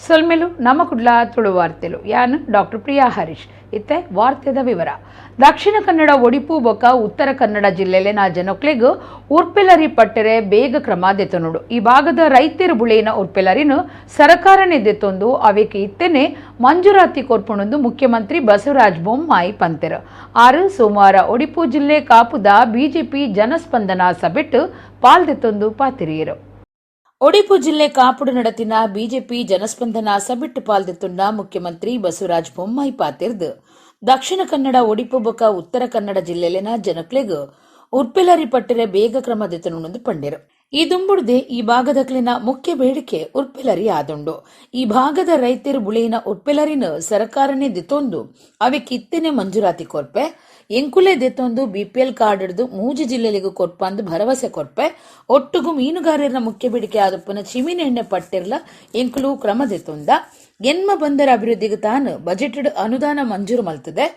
ಸೊಲ್ಮೆಲು ನಮ್ಮ ಕುಡ್ಲ ತುಳು ವಾರ್ತೆಲು. ಯಾನ್ ಡಾಕ್ಟರ್ ಪ್ರಿಯಾ ಹರೀಶ್. ಇತ್ತೆ ವಾರ್ತೆದ ವಿವರ. ದಕ್ಷಿಣ ಕನ್ನಡ, ಒಡಿಪು ಬೊಕ್ಕ ಉತ್ತರ ಕನ್ನಡ ಜಿಲ್ಲೆಲೆನ ಜನೊಕ್ಲೆಗ್ ಉರ್ಪೆಲರಿ ಪಟ್ಟೆರೆ ಬೇಗ ಕ್ರಮ ದೆತೊನುಡು. ಈ ಭಾಗದ ರೈತೆರು ಬುಳೆಯಿನ ಉರ್ಪೆಲರಿನು ಸರಕಾರನೆ ದೆತ್ತೊಂದು ಅವೆಕ್ ಇತ್ತೆನೆ ಮಂಜೂರಾತಿ ಕೊರ್ಪುಣಂದು ಮುಖ್ಯಮಂತ್ರಿ ಬಸವರಾಜ್ ಬೊಮ್ಮಾಯಿ ಪಂತೆರು. 6 ಸೋಮವಾರ ಒಡಿಪು ಜಿಲ್ಲೆ ಕಾಪುದ ಬಿಜೆಪಿ ಜನಸ್ಪಂದನಾ ಸಭೆಟ್ ಪಾಲ್ದೆತ್ತೊಂದು ಪಾತಿರಿಯರು. ಒಡಿಪು ಜಿಲ್ಲೆ ಕಾಪುಡು ನಡತಿನ ಬಿಜೆಪಿ ಜನಸ್ಪಂದನಾ ಸಭೆಟ್ ಪಾಲ್ದೆತ್ತುಂಡ ಮುಖ್ಯಮಂತ್ರಿ ಬಸವರಾಜ್ ಬೊಮ್ಮಾಯಿ ಪಾತಿರ್ದು ದಕ್ಷಿಣ ಕನ್ನಡ, ಒಡಿಪು ಬೊಕ್ಕ ಉತ್ತರ ಕನ್ನಡ ಜಿಲ್ಲೆಲೆನ ಜನಕ್ಲೆಗ್ ಉರ್ಪೆಲರಿ ಪಟ್ಟೆರೆ ಬೇಗ ಕ್ರಮ ದೆತೊನುಂದು ಪಂಡೆರು. ಈ ದುಂಬುಡ್ದೆ ಈ ಭಾಗದಕ್ಲೆನ ಮುಖ್ಯ ಬೇಡಿಕೆ ಉರ್ಪೆಲರಿ ಆದುಂಡು. ಈ ಭಾಗದ ರೈತರು ಬುಳೆಯಿನ ಉರ್ಪೆಲರಿನ ಸರಕಾರನೇ ದೆತೊಂದು ಅವೆಕ್ ಇತ್ತೆನೆ ಮಂಜೂರಾತಿ ಕೊರ್ಪೆ, ಎಂಕುಲೆ ದೆತೊಂದು ಬಿಪಿಎಲ್ ಕಾರ್ಡ್ ಹಿಡ್ದು 3 ಜಿಲ್ಲೆಲಿಗೂ ಕೊರ್ಪಂದು ಭರವಸೆ ಕೊರ್ಪೆ. ಒಟ್ಟುಗು ಮೀನುಗಾರರ ಮುಖ್ಯ ಬೇಡಿಕೆ ಆದಪ್ಪನ ಚಿಮಿನ ಎಣ್ಣೆ ಪಟ್ಟಿರ್ಲ ಎಂಕುಲು ಕ್ರಮ ದೆತೊಂದ. ಎನ್ಮ ಬಂದರ ಅಭಿವೃದ್ಧಿಗೆ ತಾನು ಬಜೆಟ್ ಅನುದಾನ ಮಂಜೂರು ಮಲ್ತದೆ.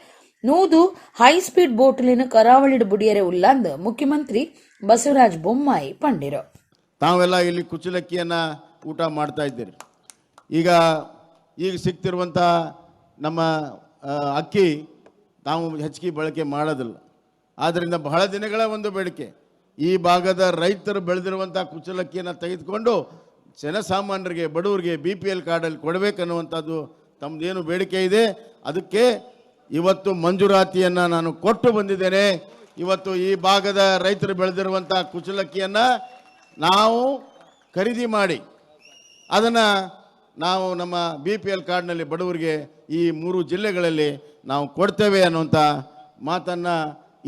100 ಹೈ ಸ್ಪೀಡ್ ಬೋಟ್ಲಿನ ಕರಾವಳಿಡ್ ಬುಡಿಯರೆ ಉಲ್ಲಂದ್ ಮುಖ್ಯಮಂತ್ರಿ ಬಸವರಾಜ್ ಬೊಮ್ಮಾಯಿ ಪಂಡಿರು. ತಾವೆಲ್ಲ ಇಲ್ಲಿ ಕುಚ್ಚಲಕ್ಕಿಯನ್ನ ಊಟ ಮಾಡ್ತಾ ಇದ್ದೀರಿ. ಈಗ ಈಗ ಸಿಗ್ತಿರುವಂಥ ನಮ್ಮ ಅಕ್ಕಿ ತಾವು ಹೆಚ್ಚಿಗೆ ಬಳಕೆ ಮಾಡೋದಿಲ್ಲ. ಆದ್ದರಿಂದ ಬಹಳ ದಿನಗಳ ಒಂದು ಬೇಡಿಕೆ, ಈ ಭಾಗದ ರೈತರು ಬೆಳೆದಿರುವಂಥ ಕುಚ್ಚಲಕ್ಕಿಯನ್ನು ತೆಗೆದುಕೊಂಡು ಜನಸಾಮಾನ್ಯರಿಗೆ, ಬಡವರಿಗೆ BPL ಕಾರ್ಡಲ್ಲಿ ಕೊಡಬೇಕನ್ನುವಂಥದ್ದು ತಮ್ಮದೇನು ಬೇಡಿಕೆ ಇದೆ. ಅದಕ್ಕೆ ಇವತ್ತು ಮಂಜೂರಾತಿಯನ್ನು ನಾನು ಕೊಟ್ಟು ಬಂದಿದ್ದೇನೆ. ಇವತ್ತು ಈ ಭಾಗದ ರೈತರು ಬೆಳೆದಿರುವಂಥ ಕುಚ್ಚಲಕ್ಕಿಯನ್ನು ನಾವು ಖರೀದಿ ಮಾಡಿ ಅದನ್ನು ನಾವು ನಮ್ಮ BPL ಕಾರ್ಡ್ನಲ್ಲಿ ಬಡವರಿಗೆ ಈ 3 ಜಿಲ್ಲೆಗಳಲ್ಲಿ ನಾವು ಕೊಡ್ತೇವೆ ಅನ್ನುವಂಥ ಮಾತನ್ನು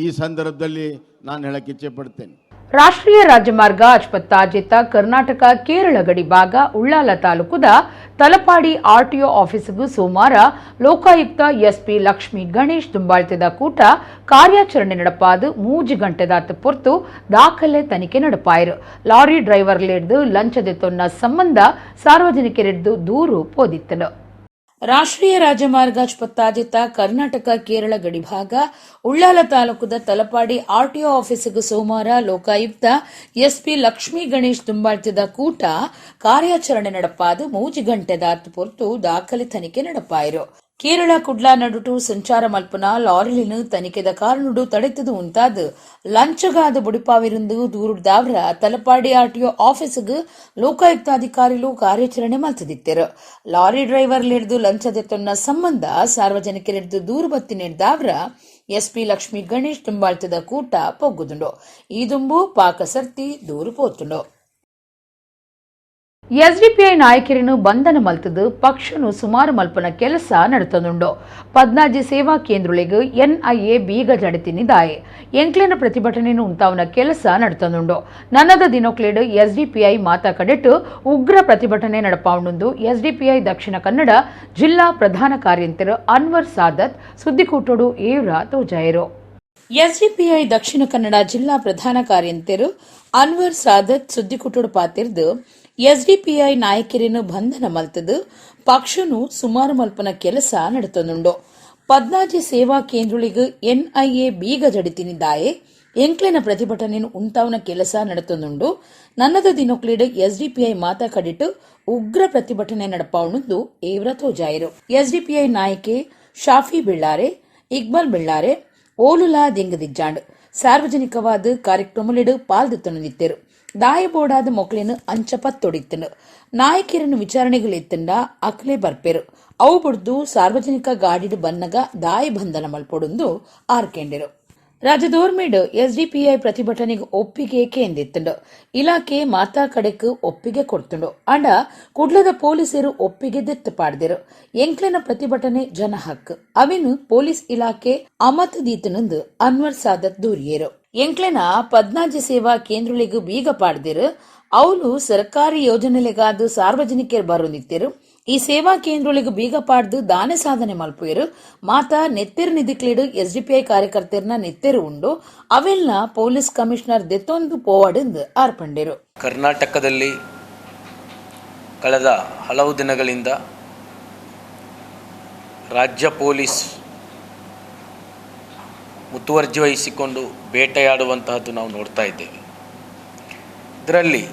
ಈ ಸಂದರ್ಭದಲ್ಲಿ ನಾನು ಹೇಳಕ್ಕೆ ಇಚ್ಛೆ ಪಡ್ತೇನೆ. ರಾಷ್ಟ್ರೀಯ ರಾಜಮಾರ್ಗ ಅಜ್ಪತ್ತಾಜಿತ ಕರ್ನಾಟಕ ಕೇರಳ ಗಡಿ ಭಾಗ ಉಳ್ಳಾಲ ತಾಲೂಕುದ ತಲಪಾಡಿ ಆರ್ಟಿಒ ಆಫೀಸ್ಗೂ ಸೋಮವಾರ ಲೋಕಾಯುಕ್ತ ಎಸ್ಪಿ ಲಕ್ಷ್ಮೀ ಗಣೇಶ್ ದುಂಬಾಳ್ತಿದ ಕೂಟ ಕಾರ್ಯಾಚರಣೆ ನಡಪಾದು 3 ಗಂಟೆದಾತ ಪೊರ್ತು ದಾಖಲೆ ತನಿಖೆ ನಡಪಾಯರು. ಲಾರಿ ಡ್ರೈವರ್ಲಿಡ್ದು ಲಂಚದೆತ್ತೊನ್ನ ಸಂಬಂಧ ಸಾರ್ವಜನಿಕರಿಡ್ದು ದೂರು ಪೋದಿತ್ತನು. ರಾಷ್ಟ್ರೀಯ ರಾಜಮಾರ್ಗ ಅಜ್ಪತ್ತಾಜಿತ ಕರ್ನಾಟಕ ಕೇರಳ ಗಡಿಭಾಗ ಉಳ್ಳಾಲ ತಾಲೂಕುದ ತಲಪಾಡಿ ಆರ್ಟಿಒ ಆಫೀಸಿಗೆ ಸೋಮವಾರ ಲೋಕಾಯುಕ್ತ ಎಸ್ಪಿ ಲಕ್ಷ್ಮೀ ಗಣೇಶ್ ದುಂಬಾಳ್ತಿದ ಕೂಟ ಕಾರ್ಯಾಚರಣೆ ನಡಪಾದು 3 ಗಂಟೆದಾತ್ ಪೊರ್ತು ದಾಖಲೆ ತನಿಖೆ ನಡಪಾಯರು. ಕೇರಳ ಕುಡ್ಲ ನಡುಟು ಸಂಚಾರ ಮಲ್ಪನ ಲಾರಿಲಿನ ತನಿಖೆದ ಕಾರಣುಡು ತಡೆತದು ಉಂತಾದ್ ಲಂಚಗಾದ ಬುಡಿಪಾವಿರಂದು ದೂರುದಾವ್ರ ತಲಪಾಡಿ ಆರ್ಟಿಒ ಆಫೀಸ್ಗೆ ಲೋಕಾಯುಕ್ತ ಅಧಿಕಾರಿಲು ಕಾರ್ಯಾಚರಣೆ ಮಲ್ತದಿತ್ತೆರು. ಲಾರಿ ಡ್ರೈವರ್ ಲಿಡ್ದು ಲಂಚದೆತ್ತೊನ್ನ ಸಂಬಂಧ ಸಾರ್ವಜನಿಕರಿಡ್ದು ದೂರು ಬತ್ತಿ ನೀಡ್ದಾವ್ರ ಎಸ್ಪಿ ಲಕ್ಷ್ಮೀ ಗಣೇಶ್ ತುಂಬಾಳ್ತದ ಕೂಟ ಪೊಗ್ಗುದುಂಡು. ಈ ದುಂಬು ಪಾಕ ಸರ್ತಿ ದೂರು ಪೋತುಂಡು. ಎಸ್ಡಿಪಿಐ ನಾಯಕರನ್ನು ಬಂಧನ ಮಲ್ತದು ಪಕ್ಷನು ಸುಮಾರು ಮಲ್ಪನ ಕೆಲಸ ನಡತದುಂಡು. ಪದ್ನಾಜಿ ಸೇವಾ ಕೇಂದ್ರಗಳಿಗೆ ಎನ್ಐಎ ಬೀಗ ಜಡತಿನಿದಾಯೆ ಎಂಕ್ಲೆನ ಪ್ರತಿಭಟನೆಯನ್ನು ಉಂತಾವನ ಕೆಲಸ ನಡತದುಂಡು. ನನ್ನದ ದಿನೊಕ್ಲೇಡು ಎಸ್ಡಿಪಿಐ ಮಾತಾ ಕಡೆಟ್ಟು ಉಗ್ರ ಪ್ರತಿಭಟನೆ ನಡಪಾವುಂಡು. ಎಸ್ಡಿಪಿಐ ದಕ್ಷಿಣ ಕನ್ನಡ ಜಿಲ್ಲಾ ಪ್ರಧಾನ ಕಾರ್ಯಂತರು ಅನ್ವರ್ ಸಾದತ್ ಸುದ್ದಿಕೂಟೋಡು ಏವ್ರ ತೋಜಾಯರು. ಎಸ್ಡಿಪಿಐ ದಕ್ಷಿಣ ಕನ್ನಡ ಜಿಲ್ಲಾ ಪ್ರಧಾನ ಕಾರ್ಯಂತರು ಅನ್ವರ್ ಸಾದತ್ ಸುದ್ದಿಕೂಟೋಡು ಪಾತಿರ್ದು ಎಸ್ಡಿಪಿಐ ನಾಯಕರನ್ನು ಬಂಧನ ಮಲ್ತದು ಪಕ್ಷನು ಸುಮಾರು ಮಲ್ಪನ ಕೆಲಸ ನಡತದುಂಡು. ಪದ್ನಾಜಿ ಸೇವಾ ಕೇಂದ್ರಗಳಿಗೆ ಎನ್ಐಎ ಬೀಗ ಜಡಿತಿನಿದಾಯೆ ಎಂಕ್ಲೆನ ಪ್ರತಿಭಟನೆಯನ್ನು ಉಂತಾವನ ಕೆಲಸ ನಡತದುಂಡು. ನನ್ನದ ದಿನೊಕ್ಲಿಡ್ ಎಸ್ಡಿಪಿಐ ಮಾತಾ ಕಡಿಟ್ಟು ಉಗ್ರ ಪ್ರತಿಭಟನೆ ನಡಪಾವಣದ್ದು ಏವ್ರ ತೋಜಾಯರು. ಎಸ್ಡಿಪಿಐ ನಾಯಕೆ ಶಾಫಿ ಬೆಳ್ಳಾರೆ, ಇಕ್ಬಾಲ್ ಬೆಳ್ಳಾರೆ ಓಲುಲಾ ದೆಂಗದಿಜ್ಜಾಂಡ್ ಸಾರ್ವಜನಿಕವಾದ ಕಾರ್ಯಕ್ರಮಲಿಡು ಪಾಲ್ದೆತ್ತೊಂದಿತ್ತೆರು. ದಾಯಬೋಡಾದ ಮೊಕ್ಲೆನು ಅಂಚ ಪತ್ತೊಡಿತ್ತನು. ನಾಯಕಿರನ್ನು ವಿಚಾರಣೆಗಳು ಅಕ್ಲೆ ಬರ್ಪೆರು. ಅವು ಬಡ್ದು ಸಾರ್ವಜನಿಕ ಗಾಡಿಡು ಬನ್ನಗ ದಾಯ ಬಂಧನ ಮಲ್ಪೊಡುಂದು ಆರ್ಕೆಂಡೆರು. ರಾಜ್ಯದೋರ್ಮೇಡ್ ಎಸ್ಡಿಪಿಐ ಪ್ರತಿಭಟನೆಗೆ ಒಪ್ಪಿಗೆ ಕೇಂದಿತ್ತುಂಡು. ಇಲಾಖೆ ಮಾತಾ ಕಡೆಕ್ ಒಪ್ಪಿಗೆ ಕೊಡ್ತುಂಡು. ಅಂಡ ಕುಡ್ಲದ ಪೊಲೀಸರು ಒಪ್ಪಿಗೆ ದೆತ್ತು ಪಾಡ್ದೆರು. ಎಂಕ್ಲೆನ ಪ್ರತಿಭಟನೆ ಜನ ಹಕ್ಕು ಅವಿನು ಪೊಲೀಸ್ ಇಲಾಖೆ ಅಮತ್ ದೀತನಂದು ಅನ್ವರ್ ಸಾದತ್ ದೂರಿಯರು. ಎಂಕ್ಲೆನ ಪದ್ನಾಜಿ ಸೇವಾ ಕೇಂದ್ರಗಳಿಗೂ ಬೀಗ ಪಾಡ್ದಿರು. ಅವಲು ಸರ್ಕಾರಿ ಯೋಜನೆಲೆಗಾದ ಸಾರ್ವಜನಿಕರು ಬರೋದಿತ್ತಿರು. ಈ ಸೇವಾ ಕೇಂದ್ರಗಳಿಗೆ ಬೀಗ ಪಾಡ್ದು ದಾನ ಸಾಧನೆ ಮಲ್ಪುಯರು. ಮಾತಾ ನೆತ್ತೆರು ನಿಧಿಕ್ಲೇಡು ಎಸ್ಡಿಪಿಐ ಕಾರ್ಯಕರ್ತರ್ನ ನೆತ್ತೆರು ಉಂಡು. ಅವೆಲ್ಲ ಪೊಲೀಸ್ ಕಮಿಷನರ್ ದೆತ್ತೊಂದು ಪೋವಾಡೆಂದು ಆರ್ಪಂಡೆರು. ಕರ್ನಾಟಕದಲ್ಲಿ ಕಳೆದ ಹಲವು ದಿನಗಳಿಂದ ರಾಜ್ಯ ಪೊಲೀಸ್ ಮುತುವರ್ಜಿ ವಹಿಸಿಕೊಂಡು ಬೇಟೆಯಾಡುವಂತಹದ್ದು ನಾವು ನೋಡ್ತಾ ಇದ್ದೇವೆ. ಇದರಲ್ಲಿ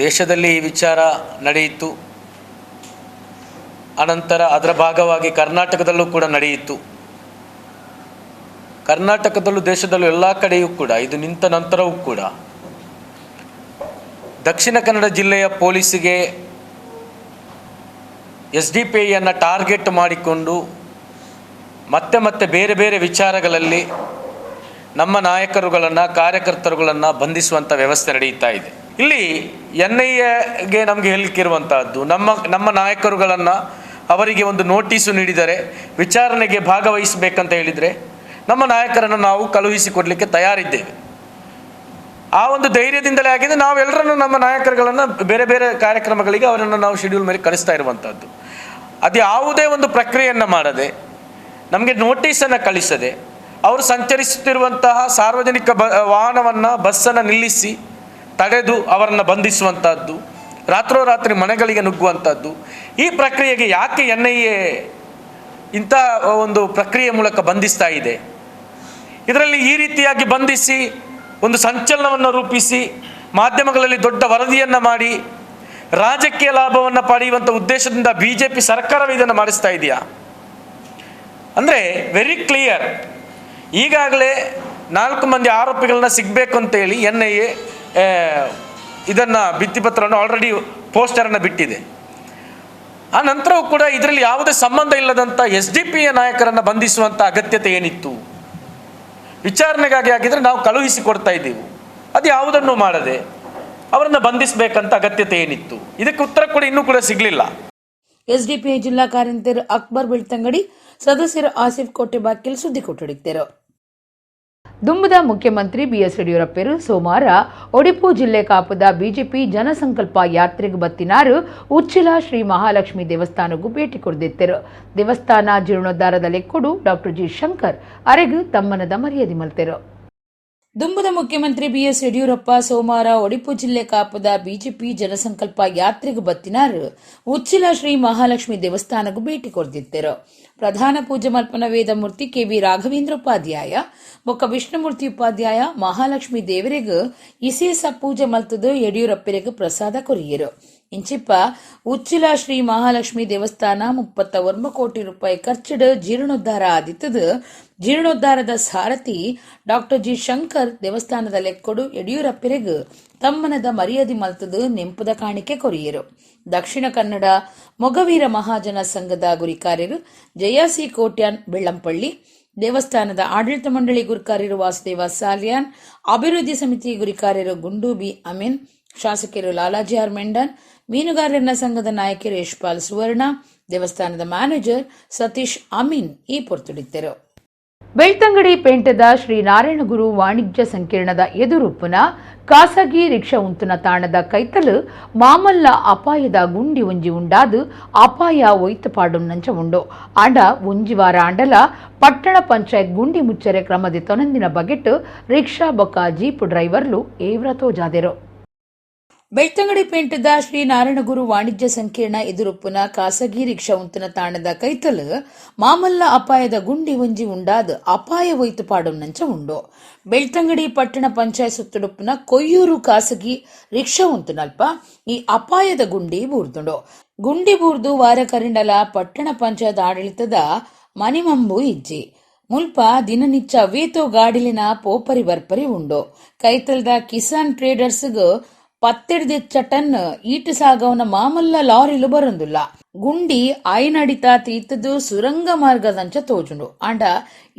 ದೇಶದಲ್ಲಿ ಈ ವಿಚಾರ ನಡೆಯಿತು. ಅನಂತರ ಅದರ ಭಾಗವಾಗಿ ಕರ್ನಾಟಕದಲ್ಲೂ ಕೂಡ ನಡೆಯಿತು. ಕರ್ನಾಟಕದಲ್ಲೂ ದೇಶದಲ್ಲೂ ಎಲ್ಲ ಕಡೆಯೂ ಕೂಡ ಇದು ನಿಂತ ನಂತರವೂ ಕೂಡ ದಕ್ಷಿಣ ಕನ್ನಡ ಜಿಲ್ಲೆಯ ಪೊಲೀಸಿಗೆ ಎಸ್ ಡಿ ಪಿ ಐಯನ್ನು ಟಾರ್ಗೆಟ್ ಮಾಡಿಕೊಂಡು ಮತ್ತೆ ಮತ್ತೆ ಬೇರೆ ಬೇರೆ ವಿಚಾರಗಳಲ್ಲಿ ನಮ್ಮ ನಾಯಕರುಗಳನ್ನು, ಕಾರ್ಯಕರ್ತರುಗಳನ್ನು ಬಂಧಿಸುವಂಥ ವ್ಯವಸ್ಥೆ ನಡೆಯುತ್ತಾ ಇದೆ. ಇಲ್ಲಿ ಎನ್ I ಎಗೆ ನಮಗೆ ಹೇಳಲಿಕ್ಕಿರುವಂತಹದ್ದು, ನಮ್ಮ ನಮ್ಮ ನಾಯಕರುಗಳನ್ನು ಅವರಿಗೆ ಒಂದು ನೋಟಿಸು ನೀಡಿದರೆ, ವಿಚಾರಣೆಗೆ ಭಾಗವಹಿಸಬೇಕಂತ ಹೇಳಿದರೆ ನಮ್ಮ ನಾಯಕರನ್ನು ನಾವು ಕಳುಹಿಸಿಕೊಡಲಿಕ್ಕೆ ತಯಾರಿದ್ದೇವೆ. ಆ ಒಂದು ಧೈರ್ಯದಿಂದಲೇ ಆಗಿದೆ ನಾವೆಲ್ಲರನ್ನು, ನಮ್ಮ ನಾಯಕರುಗಳನ್ನು ಬೇರೆ ಬೇರೆ ಕಾರ್ಯಕ್ರಮಗಳಿಗೆ ಅವರನ್ನು ನಾವು ಶೆಡ್ಯೂಲ್ ಮೇಲೆ ಕಳಿಸ್ತಾ ಇರುವಂಥದ್ದು. ಅದು ಯಾವುದೇ ಒಂದು ಪ್ರಕ್ರಿಯೆಯನ್ನು ಮಾಡದೆ, ನಮಗೆ ನೋಟಿಸನ್ನು ಕಳಿಸದೆ, ಅವರು ಸಂಚರಿಸುತ್ತಿರುವಂತಹ ಸಾರ್ವಜನಿಕ ವಾಹನವನ್ನು, ಬಸ್ಸನ್ನು ನಿಲ್ಲಿಸಿ ತಡೆದು ಅವರನ್ನು ಬಂಧಿಸುವಂಥದ್ದು, ರಾತ್ರೋರಾತ್ರಿ ಮನೆಗಳಿಗೆ ನುಗ್ಗುವಂಥದ್ದು, ಈ ಪ್ರಕ್ರಿಯೆಗೆ ಯಾಕೆ ಎನ್ I A ಇಂಥ ಒಂದು ಪ್ರಕ್ರಿಯೆ ಮೂಲಕ ಬಂಧಿಸ್ತಾ ಇದೆ? ಇದರಲ್ಲಿ ಈ ರೀತಿಯಾಗಿ ಬಂಧಿಸಿ ಒಂದು ಸಂಚಲನವನ್ನು ರೂಪಿಸಿ, ಮಾಧ್ಯಮಗಳಲ್ಲಿ ದೊಡ್ಡ ವರದಿಯನ್ನು ಮಾಡಿ ರಾಜಕೀಯ ಲಾಭವನ್ನು ಪಡೆಯುವಂಥ ಉದ್ದೇಶದಿಂದ ಬಿಜೆಪಿ ಸರ್ಕಾರವೇ ಇದನ್ನು ಮಾಡಿಸ್ತಾ ಇದೆಯಾ? ಅಂದರೆ ವೆರಿ ಕ್ಲಿಯರ್, ಈಗಾಗಲೇ ನಾಲ್ಕು ಮಂದಿ ಆರೋಪಿಗಳನ್ನ ಸಿಗಬೇಕು ಅಂತೇಳಿ ಎನ್ I A ಇದನ್ನು ಭಿತ್ತಿಪತ್ರವನ್ನು ಆಲ್ರೆಡಿ ಪೋಸ್ಟರನ್ನು ಬಿಟ್ಟಿದೆ. ಆ ನಂತರವೂ ಕೂಡ ಇದರಲ್ಲಿ ಯಾವುದೇ ಸಂಬಂಧ ಇಲ್ಲದಂಥ ಎಸ್ ಡಿ ಪಿಯ ನಾಯಕರನ್ನು ಬಂಧಿಸುವಂಥ ಅಗತ್ಯತೆ ಏನಿತ್ತು? ವಿಚಾರಣೆಗಾಗಿ ಆಗಿದ್ರೆ ನಾವು ಕಳುಹಿಸಿ ಕೊಡ್ತಾ ಇದ್ದೀವಿ. ಅದು ಯಾವುದನ್ನು ಮಾಡದೆ ಅವರನ್ನು ಬಂಧಿಸಬೇಕಂತ ಅಗತ್ಯತೆ ಏನಿತ್ತು? ಇದಕ್ಕೆ ಉತ್ತರ ಕೂಡ ಇನ್ನೂ ಕೂಡ ಸಿಗಲಿಲ್ಲ. ಎಸ್ಡಿಪಿಐ ಜಿಲ್ಲಾ ಕಾರ್ಯಂತೆರ್ ಅಕ್ಬರ್ ಬೆಳ್ತಂಗಡಿ, ಸದಸ್ಯರು ಆಸಿಫ್ ಕೋಟೆಬಾಕಿಲ್ ಸುದ್ದಿ ಕೊಟ್ಟಡಿದ್ದರು. ದುಂಬುದ ಮುಖ್ಯಮಂತ್ರಿ ಬಿಎಸ್ ಯಡಿಯೂರಪ್ಪರು ಸೋಮವಾರ ಒಡಿಪು ಜಿಲ್ಲೆ ಕಾಪುದ ಬಿಜೆಪಿ ಜನಸಂಕಲ್ಪ ಯಾತ್ರೆಗೆ ಬತ್ತಿನಾರು ಉಚ್ಚಿಲ ಶ್ರೀ ಮಹಾಲಕ್ಷ್ಮಿ ದೇವಸ್ಥಾನಕ್ಕೂ ಭೇಟಿ ಕೊಡ್ದಿತ್ತರು. ದೇವಸ್ಥಾನ ಜೀರ್ಣೋದ್ಧಾರದ ಲೆಕ್ಕೊಡು ಡಾಕ್ಟರ್ ಜಿ ಶಂಕರ್ ಅರೆಗು ತಮ್ಮನದ ಮರ್ಯಾದೆ ಮಲ್ತೆರು. ದುಂಬುದ ಮುಖ್ಯಮಂತ್ರಿ ಬಿಎಸ್ ಯಡಿಯೂರಪ್ಪ ಸೋಮವಾರ ಒಡಿಪು ಜಿಲ್ಲೆ ಕಾಪುದ ಬಿಜೆಪಿ ಜನಸಂಕಲ್ಪ ಯಾತ್ರೆಗೆ ಬತ್ತಿನಾರು ಉಚ್ಚಿಲ ಶ್ರೀ ಮಹಾಲಕ್ಷ್ಮಿ ದೇವಸ್ಥಾನಕ್ಕೂ ಭೇಟಿ ಕೊಡ್ದಿತ್ತರು. ಪ್ರಧಾನ ಪೂಜೆ ಮಲ್ಪನ ವೇದಮೂರ್ತಿ ಕೆವಿ ರಾಘವೇಂದ್ರ ಉಪಾಧ್ಯಾಯ ಬೊಕ್ಕ ವಿಷ್ಣುಮೂರ್ತಿ ಉಪಾಧ್ಯಾಯ ಮಹಾಲಕ್ಷ್ಮಿ ದೇವರಿಗೂ ಇಸೇಸ ಪೂಜೆ ಮಲ್ತದು ಯಡಿಯೂರಪ್ಪರಿಗೆ ಪ್ರಸಾದ ಕೊರಿಯರು. ಇಂಚಿಪ್ಪ ಉಚ್ಚಿಲ ಶ್ರೀ ಮಹಾಲಕ್ಷ್ಮಿ ದೇವಸ್ಥಾನ 39 ಕೋಟಿ ರೂಪಾಯಿ ಖರ್ಚಿಡು ಜೀರ್ಣೋದ್ಧಾರ ಆದಿತ್ತದು. ಜೀರ್ಣೋದ್ಧಾರದ ಸಾರಥಿ ಡಾಕ್ಟರ್ ಜಿ ಶಂಕರ್ ದೇವಸ್ಥಾನದ ಲೆಕ್ಕೊಡು ಯಡಿಯೂರಪ್ಪರಿಗೂ ತಮ್ಮನದ ಮರ್ಯಾದೆ ಮಲ್ತದು ನೆಂಪುದ ಕಾಣಿಕೆ ಕೊರಿಯರು. ದಕ್ಷಿಣ ಕನ್ನಡ ಮೊಗವೀರ ಮಹಾಜನ ಸಂಘದ ಗುರಿಕಾರ್ಯರು ಜಯಾಸಿ ಕೋಟ್ಯಾನ್ ಬೆಳ್ಳಂಪಳ್ಳಿ, ದೇವಸ್ಥಾನದ ಆಡಳಿತ ಮಂಡಳಿ ಗುರುಕಾರ್ಯರು ವಾಸುದೇವ ಸಾಲಿಯಾನ್, ಅಭಿವೃದ್ಧಿ ಸಮಿತಿ ಗುರಿಕಾರ್ಯರು ಗುಂಡು ಬಿ ಅಮೀನ್, ಶಾಸಕರು ಲಾಲಾಜಿ ಆರ್ ಮೆಂಡನ್, ಮೀನುಗಾರರ ಸಂಘದ ನಾಯಕರು ಯಶ್ಪಾಲ್ ಸುವರ್ಣ, ದೇವಸ್ಥಾನದ ಮ್ಯಾನೇಜರ್ ಸತೀಶ್ ಅಮೀನ್ ಈ ಪೊರ್ತುಡಿದ್ದರು. ಬೆಳ್ತಂಗಡಿ ಪೇಂಟದ ಶ್ರೀ ನಾರಾಯಣಗುರು ವಾಣಿಜ್ಯ ಸಂಕೀರ್ಣದ ಎದುರುಪ್ಪುನ ಖಾಸಗಿ ರಿಕ್ಷಾ ಉಂತುನ ತಾಣದ ಕೈತಲು ಮಾಮಲ್ಲ ಅಪಾಯದ ಗುಂಡಿ ಒಂಜಿ ಉಂಡಾದು ಅಪಾಯ ಒಯ್ತುಪಾಡು ನಂಚ ಉಂಡು. ಆಂಡ ಒಂಜಿ ವಾರ ಆಂಡಲ ಪಟ್ಟಣ ಪಂಚಾಯತ್ ಗುಂಡಿ ಮುಚ್ಚರೆ ಕ್ರಮದಿ ತೊನಂದಿನ ಬಗೆಟ್ ರಿಕ್ಷಾ ಬೊಕ್ಕ ಜೀಪ್ ಡ್ರೈವರ್ಲು ಏವ್ರ ತೋಜಾದೆರು. ಬೆಳ್ತಂಗಡಿ ಪೇಂಟದ ಶ್ರೀ ನಾರಾಯಣಗುರು ವಾಣಿಜ್ಯ ಸಂಕೀರ್ಣ ಎದುರುಪ್ಪುನ ಖಾಸಗಿ ರಿಕ್ಷಾ ಉಂತನ ತಾಣದ ಕೈತಲು ಮಾಮಲ್ಲ ಅಪಾಯದ ಗುಂಡಿ ಒಂಜಿ ಉಂಡಾದ ಅಪಾಯ ಒಯ್ತು ಪಾಡು ನಂಚ ಉಂಡು. ಬೆಳ್ತಂಗಡಿ ಪಟ್ಟಣ ಪಂಚಾಯತ್ ಸುತ್ತುಡುಪ್ಪುನ ಕೊಯ್ಯೂರು ಖಾಸಗಿ ರಿಕ್ಷಾ ಉಂತುನಲ್ಪ ಈ ಅಪಾಯದ ಗುಂಡಿ ಬೂರ್ದುಂಡು. ಗುಂಡಿ ಬೂರ್ದು ವಾರ ಕರಿಂಡಲ ಪಟ್ಟಣ ಪಂಚಾಯತ್ ಆಡಳಿತದ ಮನಿಮಂಬು ಇಜ್ಜಿ. ಮುಲ್ಪ ದಿನನಿಚ್ಚ ವೇತೋ ಗಾಡಿಲಿನ ಪೋಪರಿ ಬರ್ಪರಿ ಉಂಡು. ಕೈತಲ್ದ ಕಿಸಾನ್ ಟ್ರೇಡರ್ಸ್ಗ್ ಪತ್ತೆಡ್ದೆಚ್ಚ ಟನ್ ಈಟು ಸಾಗವನ ಮಾಮಲ್ಲ ಲಾರಿಲು ಬರಂದುಲ್ಲ. ಗುಂಡಿ ಆಯ್ನಡಿತ ತೀತದು ಸುರಂಗ ಮಾರ್ಗದಂಚ ತೋಜುಂಡು. ಆಂಡ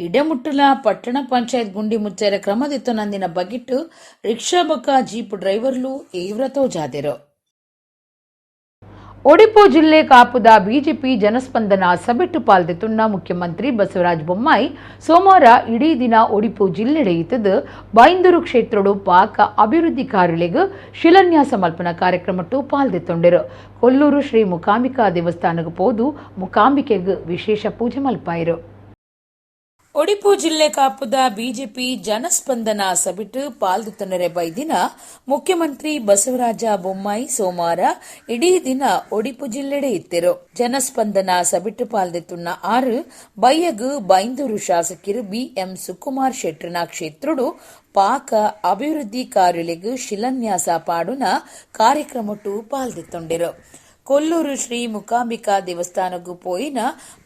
ಇಡೆಮುಟ್ಟುಲ ಪಟ್ಟಣ ಪಂಚಾಯತ್ ಗುಂಡಿ ಮುಚ್ಚರೆ ಕ್ರಮದಿತ್ತು ನಂದಿನ ಬಗಿಟ್ಟು ರಿಕ್ಷಾ ಬೊಕ್ಕ ಜೀಪ್ ಡ್ರೈವರ್ಲು ಏವ್ರ ತೋಜಾದೆರು. ಒಡಿಪು ಜಿಲ್ಲೆ ಕಾಪುದ ಬಿಜೆಪಿ ಜನಸ್ಪಂದನ ಸಭೆಟ್ಟು ಪಾಲ್ದೆತುನ್ನ ಮುಖ್ಯಮಂತ್ರಿ ಬಸವರಾಜ ಬೊಮ್ಮಾಯಿ ಸೋಮವಾರ ಇಡೀ ದಿನ ಒಡಿಪು ಜಿಲ್ಲೆಡೆ ಇತ್ತದು ಬೈಂದೂರು ಕ್ಷೇತ್ರಡು ಪಾಕ ಅಭಿವೃದ್ಧಿ ಕಾರ್ಯಗಳಿಗೆ ಶಿಲಾನ್ಯಾಸ ಮಲ್ಪನ ಕಾರ್ಯಕ್ರಮಟ್ಟು ಪಾಲ್ದೆತ್ತೊಂಡೆರು. ಕೊಲ್ಲೂರು ಶ್ರೀ ಮುಕಾಂಬಿಕಾ ದೇವಸ್ಥಾನಕ್ಕೆ ಪೋದು ಮುಕಾಂಬಿಕೆಗ್ ವಿಶೇಷ ಪೂಜೆ ಮಲ್ಪಾಯಿರು. ಒಡಿಪು ಜಿಲ್ಲೆ ಕಾಪುದ ಬಿಜೆಪಿ ಜನಸ್ಪಂದನ ಸಭೆಟ್ ಪಾಲ್ದುತ್ತನರೆ ಬೈದಿನ ಮುಖ್ಯಮಂತ್ರಿ ಬಸವರಾಜ ಬೊಮ್ಮಾಯಿ ಸೋಮವಾರ ಇಡೀ ದಿನ ಒಡಿಪು ಜಿಲ್ಲೆಡೆ ಇತ್ತಿರು. ಜನಸ್ಪಂದನ ಸಭೆಟ್ ಪಾಲ್ದೆತ್ತುನ್ನ ಆರು ಬೈಯಗು ಬೈಂದೂರು ಶಾಸಕರು ಬಿಎಂ ಸುಕುಮಾರ್ ಶೆಟ್ಟರ್ನ ಕ್ಷೇತ್ರಡು ಪಾಕ ಅಭಿವೃದ್ಧಿ ಕಾರ್ಯಲೆಗ್ ಶಿಲಾನ್ಯಾಸ ಪಾಡುನ ಕಾರ್ಯಕ್ರಮಟ್ಟು ಪಾಲ್ದೆತ್ತೊಂಡಿರು. Kollur Shri Mookambika ದೇವಸ್ಥಾನಗೂ ಪೋಯಿನ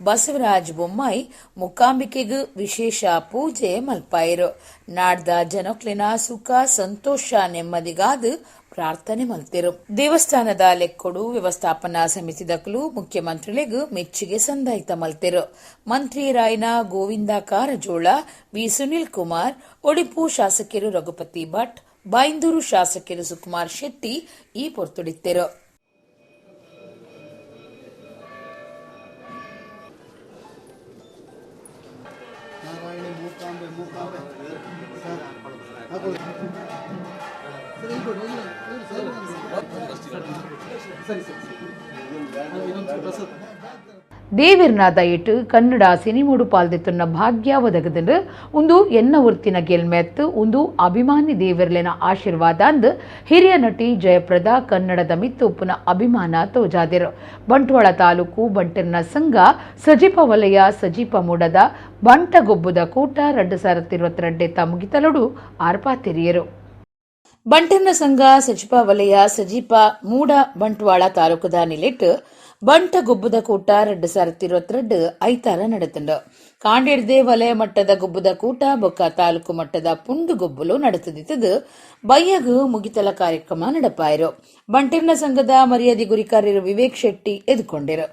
ಬಸವರಾಜ್ ಬೊಮ್ಮಾಯಿ ಮುಕಾಂಬಿಕೆಗ್ ವಿಶೇಷ ಪೂಜೆ ಮಲ್ಪಾಯೆರು. ನಾಡ್ದ ಜನಕ್ಲೆನ ಸುಖ ಸಂತೋಷ ನೆಮ್ಮದಿಗಾದ್ ಪ್ರಾರ್ಥನೆ ಮಲ್ತೆರು. ದೇವಸ್ಥಾನದ ಲೆಕ್ಕೊಡು ವ್ಯವಸ್ಥಾಪನಾ ಸಮಿತಿದಕುಲು ಮುಖ್ಯಮಂತ್ರಿಲೆಗ್ ಮೆಚ್ಚುಗೆ ಸಂದಾಯ್ತ ಮಲ್ತೆರು. ಮಂತ್ರಿ ರಾಯನ ಗೋವಿಂದ ಕಾರಜೋಳ, ವಿ ಸುನಿಲ್ ಕುಮಾರ್, ಒಡಿಪು ಶಾಸಕರು ರಘುಪತಿ ಭಟ್, ಬೈಂದೂರು ಶಾಸಕರು ಸುಕುಮಾರ್ ಶೆಟ್ಟಿ ಈ ಪೊರ್ತುಡಿತ್ತೆರು. ದೇವಿರ್ನ ದಯಿಟ್ ಕನ್ನಡ ಸಿನಿಮೋಡು ಪಾಲ್ದೆತ್ತುನ್ನ ಭಾಗ್ಯ ಒದಗದಂಡು ಉಂದು ಎನ್ನ ಉರ್ತಿನ ಗೆಲ್ಮೆತ್ತು ಉಂದು ಅಭಿಮಾನಿ ದೇವಿರ್ಲೆನ ಆಶೀರ್ವಾದ ಅಂದ್ ಹಿರಿಯ ನಟಿ ಜಯಪ್ರದಾ ಕನ್ನಡದ ಮಿತ್ತೊಪ್ಪುನ ಅಭಿಮಾನ ತೋಜಾದಿರು. ಬಂಟ್ವಾಳ ತಾಲೂಕು ಬಂಟರ್ನ ಸಂಘ ಸಜೀಪ ವಲಯ ಸಜೀಪ ಮೂಡದ ಬಂಟಗೊಬ್ಬುದ ಕೂಟ 2022 ಮುಗಿತಲೊಡು ಆರ್ಪಾತಿರಿಯರು. ಬಂಟರ್ನ ಸಂಘ ಸಜಿಪ ವಲಯ ಸಜೀಪ ಮೂಡ ಬಂಟ್ವಾಳ ತಾಲೂಕುದ ನಿಲೆಟ್ ಬಂಟ ಗೊಬ್ಬುದ ಕೂಟ 2022 ಐತಾರ ನಡೆತಂಡು. ಕಾಂಡಿಡ್ದೆ ವಲಯ ಮಟ್ಟದ ಗೊಬ್ಬುದ ಕೂಟ ಬೊಕ್ಕ ತಾಲೂಕು ಮಟ್ಟದ ಪುಂಡು ಗೊಬ್ಬುಲು ನಡೆತದಿತ್ತದು ಬಯ್ಯಗು ಮುಗಿತಲ ಕಾರ್ಯಕ್ರಮ ನಡಪಾಯರು. ಬಂಟಿರ್ನ ಸಂಘದ ಮರ್ಯಾದೆ ಗುರಿಕಾರ್ಯರು ವಿವೇಕ್ ಶೆಟ್ಟಿ ಎದುಕೊಂಡಿರು.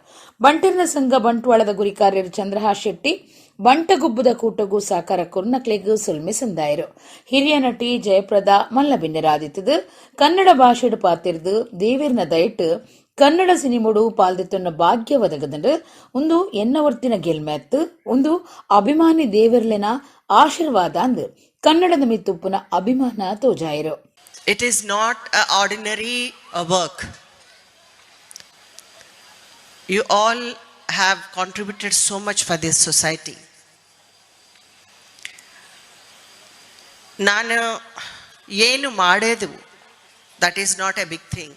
ಬಂಟಿರ್ನ ಸಂಘ ಬಂಟ್ವಾಳದ ಗುರಿಕಾರ್ಯರು ಚಂದ್ರಹಾಸ್ ಶೆಟ್ಟಿ ಬಂಟಗೊಬ್ಬುದ ಕೂಟಗೂ ಸಾಕಾರ ಕುರ್ನಕ್ಲೆಗ್ ಸುಲ್ಮೆ ಸಂದಾಯರು. ಹಿರಿಯ ನಟಿ ಜಯಪ್ರದಾ ಮಲ್ಲಬಿನ್ನರಾದಿತ್ತದು ಕನ್ನಡ ಭಾಷೆಡು ಪಾತಿರ್ದು ದೇವಿರ್ನ ದಯಟ್ ಕನ್ನಡ ಸಿನಿಮೋಡು ಪಾಲ್ದೆತ್ತೊನ್ನ ಭಾಗ್ಯ ಒದಗದಂಡು ಒಂದು ಎನ್ನವರ್ತಿನ ಗೆಲ್ಮೆತ್ತು ಒಂದು ಅಭಿಮಾನಿ ದೇವರ್ಲೆನ ಆಶೀರ್ವಾದ ಅಂದು ಕನ್ನಡದ ಮಿತ್ತುಪ್ಪುನ ಅಭಿಮಾನ ತೋಜಾಯರು. It is not an ordinary work. You all have contributed so much for this society. ನಾನು ಏನು ಮಾಡೋದು, that is not a big thing.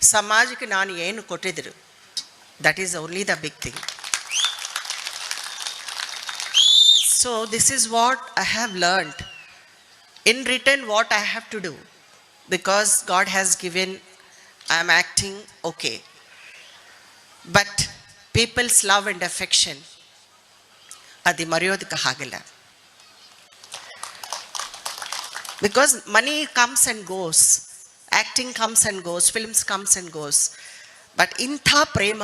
ಸಮಾಜಕ್ಕೆ ನಾನು ಏನು ಕೊಟ್ಟಿದ್ರು, that is only the big thing. So this is what I have learned. In return what I have to do, because God has given, I am acting okay, but people's love and affection ಅದು ಮರೆಯೋದಕ್ಕೆ ಆಗಲ್ಲ. Because money comes and goes, acting comes and goes, films comes and goes, but ಇಂಥ ಪ್ರೇಮ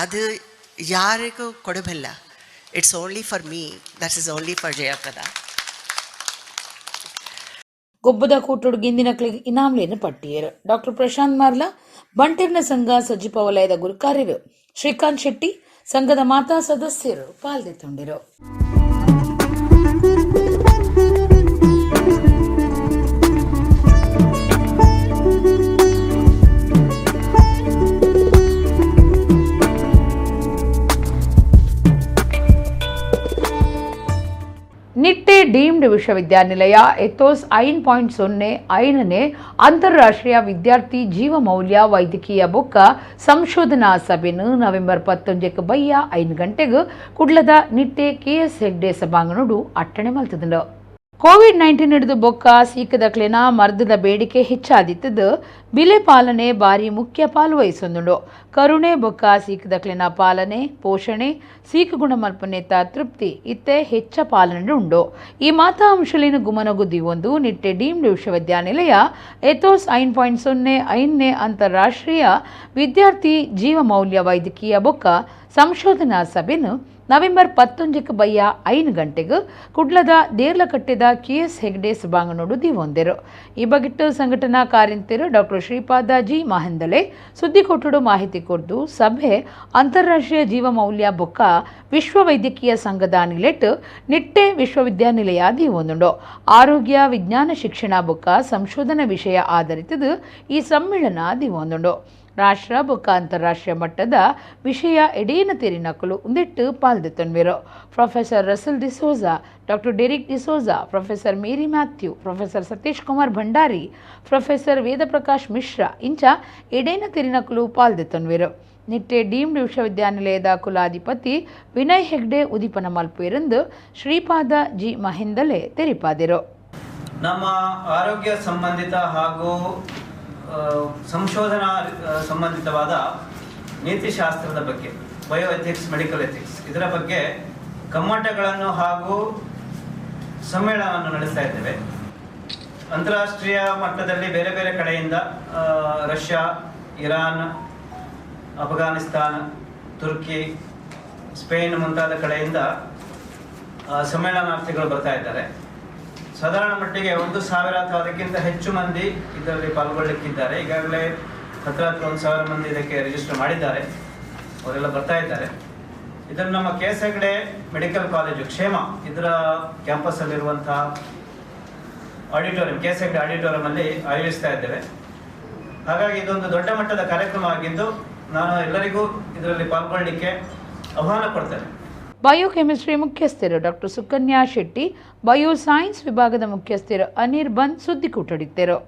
ಅದು ಯಾರಿಗೂ ಕೊಡಬಲ್ಲ. It's only for me, that is only for Jayaprada. ಗೊಬ್ಬದ ಕೂಟೊಡು ಗಿಂದಿನಕ್ಲಿಗೆ ಇನಾಮ್ಲೇನು ಪಟ್ಟಿಯರು. ಡಾಕ್ಟರ್ ಪ್ರಶಾಂತ್ ಮಾರ್ಲಾ, ಬಂಟಿರ್ನ ಸಂಘ ಸಜ್ಜಿಪ ವಲಯದ ಗುರುಕಾರ್ಯರು ಶ್ರೀಕಾಂತ್ ಶೆಟ್ಟಿ, ಸಂಘದ ಮಾತಾ ಸದಸ್ಯರು ಪಾಲ್ದೆತ್ತೊಂಡಿರು. ನಿಟ್ಟೆ ಡೀಮ್ಡ್ ವಿಶ್ವವಿದ್ಯಾನಿಲಯ ಎಥೋಸ್ 5.0 ಐದನೇ ಅಂತಾರಾಷ್ಟ್ರೀಯ ವಿದ್ಯಾರ್ಥಿ ಜೀವಮೌಲ್ಯ ವೈದ್ಯಕೀಯ ಬೊಕ್ಕ ಸಂಶೋಧನಾ ಸಭೆಯನ್ನು ನವೆಂಬರ್ 19 ಬಯ್ಯ 5 ಗಂಟೆಗೆ ಕುಡ್ಲದ ನಿಟ್ಟೆ ಕೆಎಸ್ ಹೆಗ್ಡೆ ಸಭಾಂಗಣಡು ಅಟ್ಟಣೆ ಮಲ್ತದಂಡು. ಕೋವಿಡ್-19 ಹಿಡಿದು ಬೊಕ್ಕ ಸೀಕದಕ್ಲೆನ ಮರ್ದದ ಬೇಡಿಕೆ ಹೆಚ್ಚಾದಿತ್ತದು ಬಿಲೆ ಪಾಲನೆ ಬಾರಿ ಮುಖ್ಯ ಪಾಲು ವಹಿಸೊಂದುಂಡು. ಕರುಣೆ ಬೊಕ್ಕ ಸೀಕದಕ್ಲೆನ ಪಾಲನೆ ಪೋಷಣೆ ಸೀಕು ಗುಣಮಲ್ಪನೆತ ತೃಪ್ತಿ ಇತ್ತೆ ಹೆಚ್ಚ ಪಾಲನೆ ಉಂಡು. ಈ ಮಾತಾ ಅಂಶಲಿನ ಗುಮನಗುದ್ದಿ ಒಂದು ನಿಟ್ಟೆ ಡೀಮ್ಡ್ ವಿಶ್ವವಿದ್ಯಾನಿಲಯ ಎಥೋಸ್ 5.0 ಐದನೇ ಅಂತಾರಾಷ್ಟ್ರೀಯ ವಿದ್ಯಾರ್ಥಿ ಜೀವಮೌಲ್ಯ ವೈದ್ಯಕೀಯ ಬೊಕ್ಕ ಸಂಶೋಧನಾ ಸಭೆಯನ್ನು ನವೆಂಬರ್ 19 ಬಯ್ಯ 5 ಗಂಟೆಗೆ ಕುಡ್ಲದ ದೇರ್ಲಕಟ್ಟೆದ ಕೆಎಸ್ ಹೆಗ್ಡೆ ಸಭಾಂಗಣೋಡು ದಿವೊಂದೆರು. ಈ ಬಗಿಟ್ಟು ಸಂಘಟನಾ ಕಾರ್ಯಂತೆರು ಡಾಕ್ಟರ್ ಶ್ರೀಪಾದ ಜಿ ಮಹಂದಲೆ ಸುದ್ದಿಕೊಟ್ಟಡು ಮಾಹಿತಿ ಕೊರ್ದು ಸಭೆ ಅಂತಾರಾಷ್ಟ್ರೀಯ ಜೀವಮೌಲ್ಯ ಬೊಕ್ಕ ವಿಶ್ವ ವೈದ್ಯಕೀಯ ಸಂಘದ ನಿಲೆಟ್ ನಿಟ್ಟೆ ವಿಶ್ವವಿದ್ಯಾನಿಲಯ ದಿವೊಂದುಂಡು. ಆರೋಗ್ಯ ವಿಜ್ಞಾನ ಶಿಕ್ಷಣ ಬೊಕ್ಕ ಸಂಶೋಧನಾ ವಿಷಯ ಆಧಾರಿತದ ಈ ಸಮ್ಮೇಳನ ದಿವೊಂದುಂಡು. ರಾಷ್ಟ್ರ ಬೊಕ್ಕ ಅಂತಾರಾಷ್ಟ್ರೀಯ ಮಟ್ಟದ ವಿಷಯ ಎಡೇನ ತೆರಿನಕುಲು ಉಂದಿಟ್ಟು ಪಾಲ್ದೆತ್ತೊನ್ವೆರು. Professor Russell D'Souza, doctor Derek D'Souza, professor Mary Mathew, professor Satish Kumar Bhandari, professor Vedaprakash Mishra ಇಂಚ ಎಡೇನ ತೆರಿನಕುಲು ಪಾಲ್ದೆತ್ತೊನ್ವೆರು. ನಿಟ್ಟೆ ಡೀಮ್ಡ್ ವಿಶ್ವವಿದ್ಯಾನಿಲಯದ ಕುಲಾಧಿಪತಿ ವಿನಯ್ ಹೆಗ್ಡೆ ಉದಿಪನ ಮಲ್ಪುವೆರೆಂದು ಶ್ರೀಪಾದ ಜಿ ಮಹಿಂದಲೆ ತೆರಿಪಾದಿರು. ನಮ್ಮ ಆರೋಗ್ಯ ಸಂಬಂಧಿತ ಹಾಗೂ ಸಂಶೋಧನಾ ಸಂಬಂಧಿತವಾದ ನೀತಿಶಾಸ್ತ್ರದ ಬಗ್ಗೆ, bio ethics, medical ethics ಇದರ ಬಗ್ಗೆ ಕಮ್ಮಟಗಳನ್ನು ಹಾಗೂ ಸಮ್ಮೇಳನವನ್ನು ನಡೆಸ್ತಾ ಇದ್ದೇವೆ. ಅಂತಾರಾಷ್ಟ್ರೀಯ ಮಟ್ಟದಲ್ಲಿ ಬೇರೆ ಬೇರೆ ಕಡೆಯಿಂದ ರಷ್ಯಾ, ಇರಾನ್, ಅಫ್ಘಾನಿಸ್ತಾನ್, ತುರ್ಕಿ, ಸ್ಪೇನ್ ಮುಂತಾದ ಕಡೆಯಿಂದ ಸಮ್ಮೇಳನಾರ್ಥಿಗಳು ಬರ್ತಾ ಇದ್ದಾರೆ. ಸಾಧಾರಣ ಮಟ್ಟಿಗೆ 1000 ಅಥವಾ ಅದಕ್ಕಿಂತ ಹೆಚ್ಚು ಮಂದಿ ಇದರಲ್ಲಿ ಪಾಲ್ಗೊಳ್ಳಲಿಕ್ಕಿದ್ದಾರೆ. ಈಗಾಗಲೇ ಹತ್ರ ಹತ್ರ 1000 ಮಂದಿ ಇದಕ್ಕೆ ರಿಜಿಸ್ಟರ್ ಮಾಡಿದ್ದಾರೆ, ಅವರೆಲ್ಲ ಬರ್ತಾ ಇದ್ದಾರೆ. ಇದನ್ನು ನಮ್ಮ K S Hegde medical college ಕ್ಷೇಮ ಇದರ ಕ್ಯಾಂಪಸ್ಸಲ್ಲಿರುವಂತಹ auditorium, K S Hegde ಆಡಿಟೋರಿಯಮಲ್ಲಿ ಆಯೋಜಿಸ್ತಾ ಇದ್ದೇವೆ. ಹಾಗಾಗಿ ಇದೊಂದು ದೊಡ್ಡ ಮಟ್ಟದ ಕಾರ್ಯಕ್ರಮ ಆಗಿದ್ದು ನಾನು ಎಲ್ಲರಿಗೂ ಇದರಲ್ಲಿ ಪಾಲ್ಗೊಳ್ಳಲಿಕ್ಕೆ ಆಹ್ವಾನ ಕೊಡ್ತೇನೆ. ಬಯೋಕೆಮಿಸ್ಟ್ರಿ ಮುಖ್ಯಸ್ಥರು doctor Sukanya Shetty, bio science ವಿಭಾಗದ ಮುಖ್ಯಸ್ಥರು ಅನಿರ್ಬನ್ ಸುದ್ದಿಕೂಟಡಿದ್ದರು.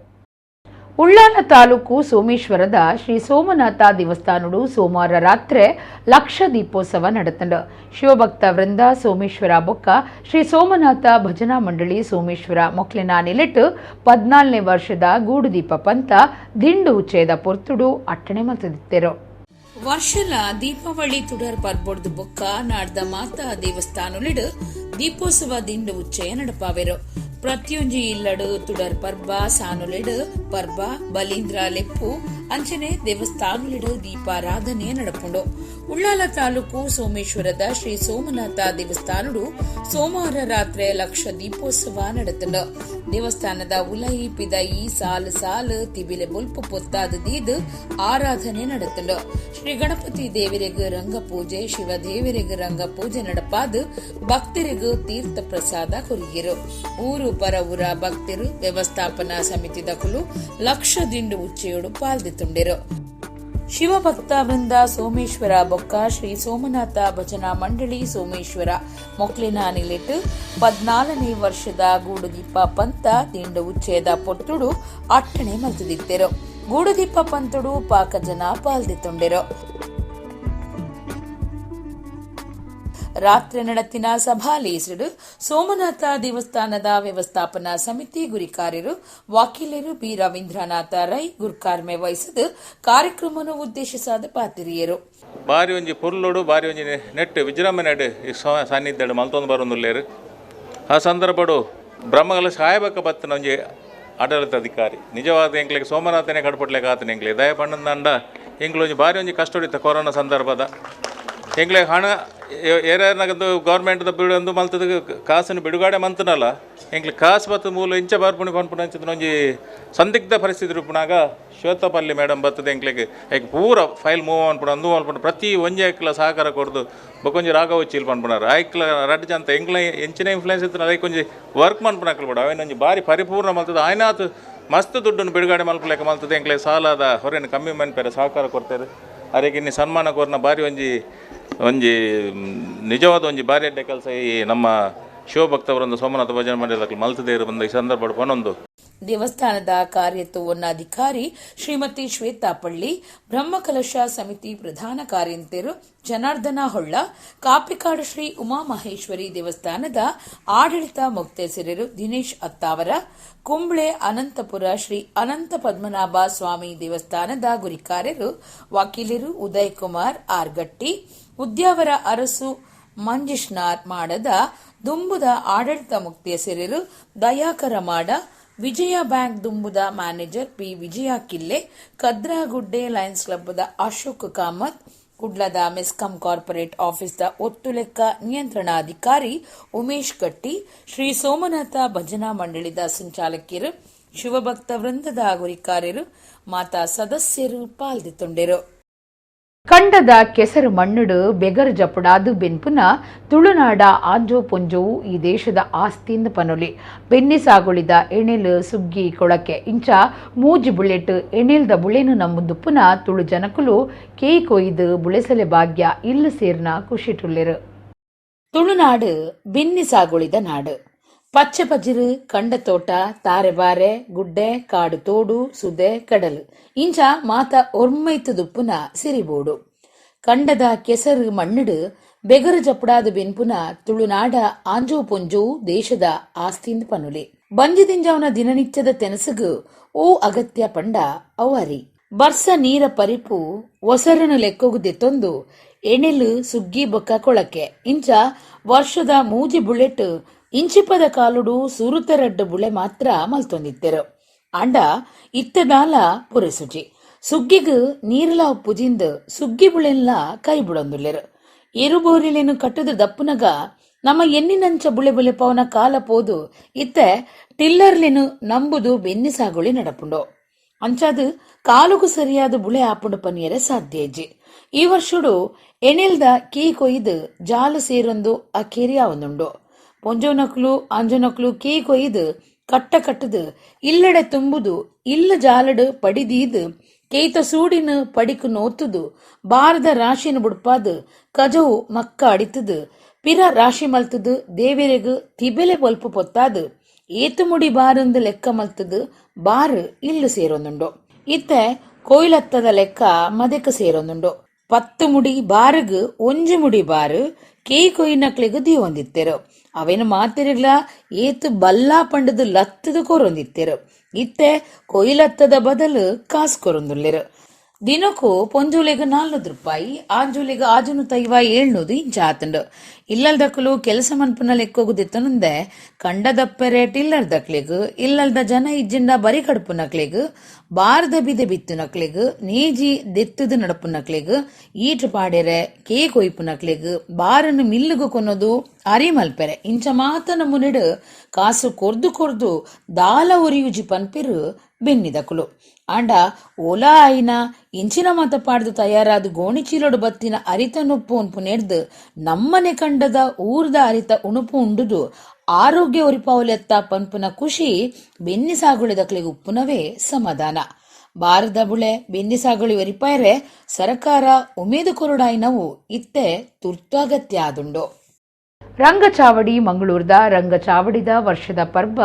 ಉಳ್ಳಾಲ ತಾಲೂಕು ಸೋಮೇಶ್ವರದ ಶ್ರೀ ಸೋಮನಾಥ ದೇವಸ್ಥಾನಡು ಸೋಮವಾರ ರಾತ್ರಿ ಲಕ್ಷ ದೀಪೋತ್ಸವ ನಡೆತಂಡು. ಶಿವಭಕ್ತ ವೃಂದ ಸೋಮೇಶ್ವರ ಬೊಕ್ಕ ಶ್ರೀ ಸೋಮನಾಥ ಭಜನಾ ಮಂಡಳಿ ಸೋಮೇಶ್ವರ ಮೊಕ್ಲಿನ ನಿಲೆಟ್ಟು 14ನೇ ವರ್ಷದ ಗೂಡುದೀಪ ಪಂಥ ದಿಂಡು ಉಚ್ಚಯದ ಪೊರ್ತುಡು ಅಟ್ಟಣೆ ಮಲ್ತದಿತ್ತೆರು. ವರ್ಷಲ ದೀಪಾವಳಿ ತುಡರ್ ಪರ್ಬೊಡ್ದು ಬೊಕ್ಕ ನಾಡ್ದ ಮಾತಾ ದೇವಸ್ಥಾನಲಿಡು ದೀಪೋತ್ಸವ ದಿಂಡು ಉಚ್ಚಯ ನಡಪಾವೆರು. ಪ್ರತಿಯೊಂಜಿ ಇಲ್ಲಡು ತುಡರ್ ಪರ್ಬ, ಸಾನುಲಿಡು ಪರ್ಬ, ಬಲೀಂದ್ರ ಲೆಪ್ಪು ಅಂಚನೆ ದೇವಸ್ಥಾನಲಿಡು ದೀಪಾರಾಧನೆ ನಡಪುಂಡು. ಉಳ್ಳಾಲ ತಾಲೂಕು ಸೋಮೇಶ್ವರದ ಶ್ರೀ ಸೋಮನಾಥ ದೇವಸ್ಥಾನಡು ಸೋಮವಾರ ರಾತ್ರಿ ಲಕ್ಷ ದೀಪೋತ್ಸವ ನಡೆತಂಡು. ದೇವಸ್ಥಾನದ ಉಲಯಿ ಪಿದಯಿ ಸಾಲು ಸಾಲು ತಿಬಿಲೆ ಬೊಲ್ಪು ಪೊತ್ತಾದ ದೀದ್ ಆರಾಧನೆ ನಡೆತಂಡು. ಶ್ರೀ ಗಣಪತಿ ದೇವರಿಗೆ ರಂಗ ಪೂಜೆ, ಶಿವ ದೇವರಿಗೆ ರಂಗ ಪೂಜೆ ನಡಪಾದು ಭಕ್ತರಿಗೂ ತೀರ್ಥ ಪ್ರಸಾದ ಕೊರಿಯರು. ಊರು ಪರ ಊರ ಭಕ್ತರು ವ್ಯವಸ್ಥಾಪನಾ ಸಮಿತಿ ದಖಲು ಲಕ್ಷ ದಿಂಡು ಉಚ್ಚೆಯೋಡು ಪಾಲ್ದಿತ್ತುಂಡಿರು. ಶಿವಭಕ್ತ ವೃಂದ ಸೋಮೇಶ್ವರ ಬೊಕ್ಕ ಶ್ರೀ ಸೋಮನಾಥ ಭಜನಾ ಮಂಡಳಿ ಸೋಮೇಶ್ವರ ಮೊಕ್ಲಿನ ನಿಲೆಟ್ಟು 14ನೇ ವರ್ಷದ ಗೂಡುದೀಪ ಪಂಥ ದಿಂಡು ಉಚ್ಚಯದ ಪೊರ್ತುಡು ಅಟ್ಟಣೆ ಮಲ್ತದಿತ್ತೆರು. ಗೂಡುದೀಪ ಪಂತುಡು ಪಾಕ ಜನ ಪಾಲ್ದಿತ್ತುಂಡಿರು. ರಾತ್ರಿ ನಡತಿನ ಸಭಾಲೇಸಿಡು ಸೋಮನಾಥ ದೇವಸ್ಥಾನದ ವ್ಯವಸ್ಥಾಪನಾ ಸಮಿತಿ ಗುರಿಕಾರ್ಯರು ವಾಕೀಲರು ಬಿ ರವೀಂದ್ರನಾಥ ರೈ ಗುರ್ಕಾರ್ಮೆ ವಹಿಸಿದ ಕಾರ್ಯಕ್ರಮವನ್ನು ಉದ್ದೇಶಿಸಾದ ಪಾತಿರಿಯರು. ಬಾರಿ ಒಂಜಿ ಪುರ್ಲುಡು ಬಾರಿ ಒಂಜಿ ನೆಟ್ಟು ವಿಜೃಂಭಣೆಡ್ ಈ ಸಾನ್ನಿಧ್ಯಡು ಮಲ್ತೊಂದು ಬರೋದುಲ್ಲೇರು. ಆ ಸಂದರ್ಭಡು ಬ್ರಹ್ಮಗಲ ಸಾಯಬಕ್ಕ ಬತ್ತನ ಒಂಜಿ ಆಡಳಿತ ಅಧಿಕಾರಿ ನಿಜವಾದ ಎಂಕ್ಲೆಗ್ ಸೋಮನಾಥನೇ ಕಡ್ಪಟ್ಲೆಗ್ ಆತನ ಎಂಕ್ಲೆ ದಯ ಪಣ್ಣಂದಂಡ ಎಂಕ್ಲು ಒಂಜಿ ಬಾರಿ ಒಂಜಿ ಕಷ್ಟಡಿತ್ತ ಕೊರೋನಾ ಸಂದರ್ಭದ ಎಂಕ್ಲೆ ಹಣ ಏರ್ಯಾರ್ನಗಂದು ಗೌರ್ಮೆಂಟ್ದ ಬಿಡೊಂದು ಮಲ್ತದ ಕಾಸನ್ನು ಬಿಡುಗಡೆ ಮಂತನಲ್ಲ ಎಂಕ್ಲೆ ಕಾಸು ಬತ್ತ ಮೂಲ ಇಂಚ ಬರ್ಪುಣಿ ಪನ್ಪುಣ ಅಂಚಿನ ಒಂಜಿ ಸಂದಿಗ್ಧ ಪರಿಸ್ಥಿತಿ ರೂಪುಣಾಗ ಶ್ವೇತಪಲ್ಲಿ ಮೇಡಮ್ ಬರ್ತದೆ ಎಂಕ್ಲೆಗ್ ಐಕ್ ಪೂರ ಫೈಲ್ ಮೂವ್ ಅನ್ಪುಣ ಅಂದು ಮಲ್ಪುಣ ಪ್ರತಿ ಒಂಜಿ ಐಕ್ಲ ಸಹಕಾರ ಕೊಡ್ದು ಬೊಕೊಂಜಿ ರಾಘವ ಚೀಲ್ ಪನ್ಪುಣಾರ ಐಕ್ಲ ರಡ್ಡು ಜನ ಎಂಕ್ಲ ಎಂಚಿನ ಇನ್ಫ್ಲುಯೆನ್ಸ್ ಇತ್ತು ಐಕ್ ಒಂಜಿ ವರ್ಕ್ ಮನ್ಪುಣ ಅಕ್ಲು ಬಿಡು ಅವೇನೊಂಜಿ ಬಾರಿ ಪರಿಪೂರ್ಣ ಮಲ್ತದ ಆಯ್ನಾತ್ ಮಸ್ತ್ ದುಡ್ಡನ್ನು ಬಿಡುಗಡೆ ಮಲ್ಪಲೆಕ್ಕ ಮಲ್ತದೆ ಎಂಕ್ಲೆ ಸಾಲದ ಹೊರೇನು ಕಮ್ಮಿ ಮನ್ಪೇರೆ ಸಹಕಾರ ಕೊಡ್ತಾರೆ. ಅರೆಗೆ ಇನ್ನು ಸನ್ಮಾನ ಕೋರ್ನ ಬಾರಿ ಒಂಜಿ ಒಂಜಿ ನಿಜವಾದ ಒಂಜಿ ಬಾರಿ ಅಡ್ಡೆ ಕೆಲಸ ಈ ನಮ್ಮ ಶಿವಭಕ್ತವರೊಂದು ಸೋಮನಾಥ ಭಜನೆ ಮಂಡಳಿ ಮಲ್ತದೇರು ಬಂದ ಈ ಸಂದರ್ಭ ಪನೊಂದು. ದೇವಸ್ಥಾನದ ಕಾರ್ಯತ್ವವನ್ನಾಧಿಕಾರಿ ಶ್ರೀಮತಿ ಶ್ವೇತಾ ಪಳ್ಳಿ, ಬ್ರಹ್ಮಕಲಶ ಸಮಿತಿ ಪ್ರಧಾನ ಕಾರ್ಯಂತೆರು ಜನಾರ್ದನ ಹೊಳ್ಳ, ಕಾಪಿಕಾಡು ಶ್ರೀ ಉಮಾಮಹೇಶ್ವರಿ ದೇವಸ್ಥಾನದ ಆಡಳಿತ ಮೊಕ್ತೇಸರರು ದಿನೇಶ್ ಅತ್ತಾವರ, ಕುಂಬ್ಳೆ ಅನಂತಪುರ ಶ್ರೀ ಅನಂತ ಪದ್ಮನಾಭ ಸ್ವಾಮಿ ದೇವಸ್ಥಾನದ ಗುರಿಕಾರ್ಯರು ವಕೀಲರು ಉದಯ್ ಕುಮಾರ್ ಆರ್ಗಟ್ಟಿ, ಉದ್ಯಾವರ ಅರಸು ಮಂಜಿಷ್ನಾರ್ ಮಾಡದ ದುಂಬುದ ಆಡಳಿತ ಮುಕ್ತೇಸರರು ದಯಾಕರ ಮಾಡ, ವಿಜಯ ಬ್ಯಾಂಕ್ ದುಂಬುದ manager P Vijaya Kille, Kadragudde Lions ಕ್ಲಬ್ದ ಅಶೋಕ್ ಕಾಮತ್, ಕುಡ್ಲದ ಮೆಸ್ಕಾಂ ಕಾರ್ಪೊರೇಟ್ ಆಫೀಸ್ದ ಒತ್ತುಲೆಕ್ಕ ನಿಯಂತ್ರಣಾಧಿಕಾರಿ ಉಮೇಶ್ ಗಟ್ಟಿ, ಶ್ರೀ ಸೋಮನಾಥ ಭಜನಾ ಮಂಡಳಿದ ಸಂಚಾಲಕಿಯರು, ಶಿವಭಕ್ತ ವೃಂದದ ಗುರಿಕಾರ್ಯರು, ಮಾತಾ ಸದಸ್ಯರು ಪಾಲ್ದಿತ್ತುಂಡಿರು. ಕಂಡದ ಕೆಸರು ಮಣ್ಣುಡು ಬೆಗರು ಜಪುಡಾದು ಬೆನ್ಪುನ ತುಳುನಾಡ ಆಂಜೋ ಪೊಂಜೋವು ಈ ದೇಶದ ಆಸ್ತಿಂದ ಪನೊಲಿ. ಬೆನ್ನಿ ಸಾಗುಳಿದ ಎಣೆಲು ಸುಗ್ಗಿ ಕೊಳಕೆ ಇಂಚ ಮೂಜಿ ಬುಳೆಟ್ ಎಣೆಲ್ದ ಬುಳೆನು ನಮ್ಮುದುಪ್ಪುನ ತುಳು ಜನಕುಲು ಕೇಯ್ ಕೊಯ್ದು ಬುಳೆಸಲೆ ಭಾಗ್ಯ ಇಲ್ಲು ಸೇರ್ನ ಖುಷಿಟುಲ್ಲೆರು. ತುಳುನಾಡು ಬೆನ್ನಿ ಸಾಗುಳಿದ ನಾಡು. ಪಚ್ಚೆ ಪಜಿರು, ಕಂಡತೋಟ, ತಾರೆಬಾರೆ, ಗುಡ್ಡೆ, ಕಾಡು ತೋಡು, ಸುದೆ, ಕಡಲು ಇಂಚ ಮಾತ ಒರ್ಮೈತುದುಪ್ಪುನ ಸಿರಿಬೋಡು. ಕಂಡದ ಕೆಸರು ಮಣ್ಣುಡು ಬೆಗರು ಜಪುಡಾದ ಬೆನ್ಪುನ ತುಳುನಾಡ ಆಂಜೋ ಪೊಂಜೋ ದೇಶದ ಆಸ್ತಿಂದ ಪನುಲೆ. ಬಂಜಿ ದಿಂಜಾವನ ದಿನನಿತ್ಯದ ತೆನಸುಗು ಓ ಅಗತ್ಯ ಪಂಡ ಅವು ಅರಿ. ಬರ್ಸ ನೀರ ಪರಿಪು ಒಸರನು ಲೆಕ್ಕೊಗು ದೆತ್ತೊಂದು ಎಣೆಲು ಸುಗ್ಗಿ ಬೊಕ್ಕ ಕೊಳಕೆ ಇಂಚ ವರ್ಷದ ಮೂಜಿ ಬುಳೆಟ್ ಇಂಚಿಪದ ಕಾಲುಡು ಸುರುತ ರಡ್ಡ್ ಬುಳೆ ಮಾತ್ರ ಮಲ್ತೊಂದಿತ್ತೆರು. ಆಂಡ ಇತ್ತೆದಾಲ ಪುರೆಸುಜಿ. ಸುಗ್ಗಿಗ್ ನೀರ್ಲ ಉಪ್ಪುಜಿಂದ್ ಸುಗ್ಗಿ ಬುಳೆನ್ಲ ಕೈ ಬುಡೊಂದುಲ್ಲೆರ್. ಎರುಬೋರಿಲೆನು ಕಟ್ಟುದು ದಪ್ಪುನಗ ನಮ್ಮ ಎನ್ನಿನಂಚ ಬುಳೆ ಬುಲೆಪವನ ಕಾಲ ಪೋದು ಇತ್ತೆ ಟಿಲ್ಲರ್ಲೆನು ನಂಬುದು ಬೆನ್ನಿ ಸಾಗುಳಿ ನಡಪುಂಡು. ಅಂಚಾದ್ ಕಾಲುಗು ಸರಿಯಾದ ಬುಳೆ ಆಪುಂಡು ಪನಿಯರೆ ಸಾಧ್ಯ ಇಜ್ಜಿ. ಈ ವರ್ಷಡು ಎಣೆಲ್ದ ಕೀ ಕೊಯ್ದು ಜಾಲು ಸೇರೊಂದು ಅಕೇರಿ ಆವೊಂದುಂಡು. ಪೊಂಜೋನಕ್ಲು ಅಂಜನಕ್ಲು ಕೀ ಕೊಯ್ದು ಕಟ್ಟ ಕಟ್ಟುದು ಇಲ್ಲಡೆ ತುಂಬುದು ಇಲ್ಲ ಜಾಲಡು ಪಡಿದೀದು ಕೇಯ್ತ ಸೂಡಿನ ಪಡಿಕು ನೋತುದು ಬಾರದ ರಾಶಿನ ಬುಡ್ಪಾದು ಕಜವು ಮಕ್ಕ ಅಡಿತುದು ಪಿರ ರಾಶಿ ಮಲ್ತುದು ದೇವೆರೆಗ್ ತಿಬೆಲೆ ಬೊಲ್ಪು ಪೊತ್ತಾದು ಏತು ಮುಡಿ ಬಾರಂದು ಲೆಕ್ಕ ಮಲ್ತುದು ಬಾರು ಇಲ್ಲು ಸೇರೊಂದುಂಡು. ಇತ್ತೆ ಕೊಯ್ಲತ್ತದ ಲೆಕ್ಕ ಮದೆಕ್ ಸೇರೊಂದುಂಡು. 10 ಮುಡಿ ಬಾರುಗ್ 1 ಮುಡಿ ಬಾರು ಕೇಯ್ ಕೊಯ್ನಕ್ಲೆಗ್ ದೀವೊಂದಿತ್ತೆರು. ಅವೇನು ಮಾತೆರೆಗ್ಲ ಏತು ಬಲ್ಲ ಪಂಡುದು ಲತ್ತುದು ಕೊರೊಂದಿತ್ತೆರು. ಇತ್ತೆ ಕೊಯ್ಲತ್ತದ ಬದಲು ಕಾಸು ಕೊರೊಂದುಲ್ಲೆರು. ದಿನಕ್ಕೂ ಪೊಂಜುಲೆಗ್ 400 ರೂಪಾಯಿ, ಆಂಜುಲೆಗ್ 650 700 ಇಂಚ ಆತುಂಡು. ಇಲ್ಲಲ್ದಕ್ಲು ಕೆಲಸ ಮನ್ಪುನ ಲೆಕ್ಕೊಗು ದಿತ್ತನುಂದೆ ಕಂಡದಪ್ಪೆರೆ ಟಿಲ್ಲರ್ದಕ್ಲೆಗ್, ಇಲ್ಲಲ್ದ ಜನ ಇಜ್ಜಿಂಡ ಬರಿ ಕಡ್ಪುನಕ್ಲೆಗ್, ಬಾರದ ಬಿದೆ ಬಿತ್ತುನಕ್ಲೆಗ್, ನೇಜಿ ದೆತ್ತುದು ನಡಪುನಕ್ಲೆಗ್, ಈಟ್ ಪಾಡೆರೆ ಕೇ ಕೊಯ್ಪುನಕ್ಲೆಗ್, ಬಾರನ್ನು ಮಿಲ್ಲುಗು ಕೊನೊದು ಅರಿ ಮಲ್ಪೆರೆ ಇಂಚ ಮಾತನ ಮುನಿಡು ಕಾಸು ಕೊರ್ದು ಕೊರ್ದು ದಾಲ ಒರಿಯುಜಿ ಪನ್ಪಿರು ಬೆನ್ನಿದಕುಲು. ಆಂಡ ಓಲಾ ಆಯಿನ ಇಂಚಿನ ಮಾತ ಪಾಡ್ದು ತಯಾರಾದ ಗೋಣಿಚೀಲೊಡು ಬತ್ತಿನ ಅರಿತ ನುಪ್ಪು ಉನ್ಪು ನೆಡ್ದು ನಮ್ಮನೆ ಕಂಡದ ಊರ್ದ ಅರಿತ ಉಣುಪು ಉಂಡುದು ಆರೋಗ್ಯ ಒರಿಪಾವಲೆತ್ತ ಪನ್ಪುನ ಖುಷಿ ಬೆನ್ನಿ ಸಾಗುಳಿದಕ್ಲೆಗ್ ಉಪ್ಪುನವೇ ಸಮಾಧಾನ. ಬಾರದ ಬುಳೆ ಬೆನ್ನಿ ಸಾಗುಳಿ ಒರಿಪಾಯರೆ ಸರಕಾರ ಉಮೇದು ಕೊರಡಾಯಿನವು ಇತ್ತೆ ತುರ್ತಾಗತ್ಯ ಆದುಂಡು. ರಂಗಚಾವಡಿ ಮಂಗಳೂರ್ದ ರಂಗಚಾವಡಿದ ವರ್ಷದ ಪರ್ಬ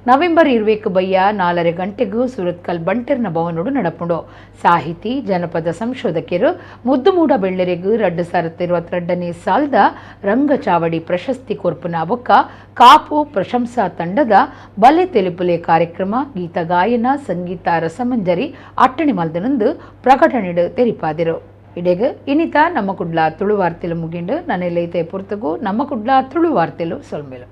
ನವೆಂಬರ್ 20 ಬಯ್ಯ 4:30 ಗಂಟೆಗೂ ಸುರತ್ಕಲ್ ಬಂಟೆರ್ನ ಭವನೋಡು ನಡಪುಂಡು. ಸಾಹಿತಿ ಜನಪದ ಸಂಶೋಧಕರು ಮುದ್ದುಮೂಡ ಬೆಳ್ಳರೆಗು 2022ನೇ ಸಾಲ್ದ ರಂಗಚಾವಡಿ ಪ್ರಶಸ್ತಿ ಕೊರ್ಪುನ ಬೊಕ್ಕ ಕಾಪು ಪ್ರಶಂಸಾ ತಂಡದ ಬಲೆ ತೆಲುಪುಲೆ ಕಾರ್ಯಕ್ರಮ ಗೀತ ಗಾಯನ ಸಂಗೀತ ರಸಮಂಜರಿ ಅಟ್ಟಣಿ ಮಲ್ದನಂದು ಪ್ರಕಟಣೆಡು ತೆರಿಪಾದಿರು. ಇಡೆಗ ಇನಿತ ನಮ್ಮ ಕುಡ್ಲ ತುಳು ವಾರ್ತೆಲು ಮುಗಿಂಡು. ನನ್ನೆಲ್ಲೈತೆ ಪುರ್ತಗೂ ನಮ್ಮ ಕುಡ್ಲ ತುಳು ವಾರ್ತೆಲು ಸೊಲ್ಮೆಲು.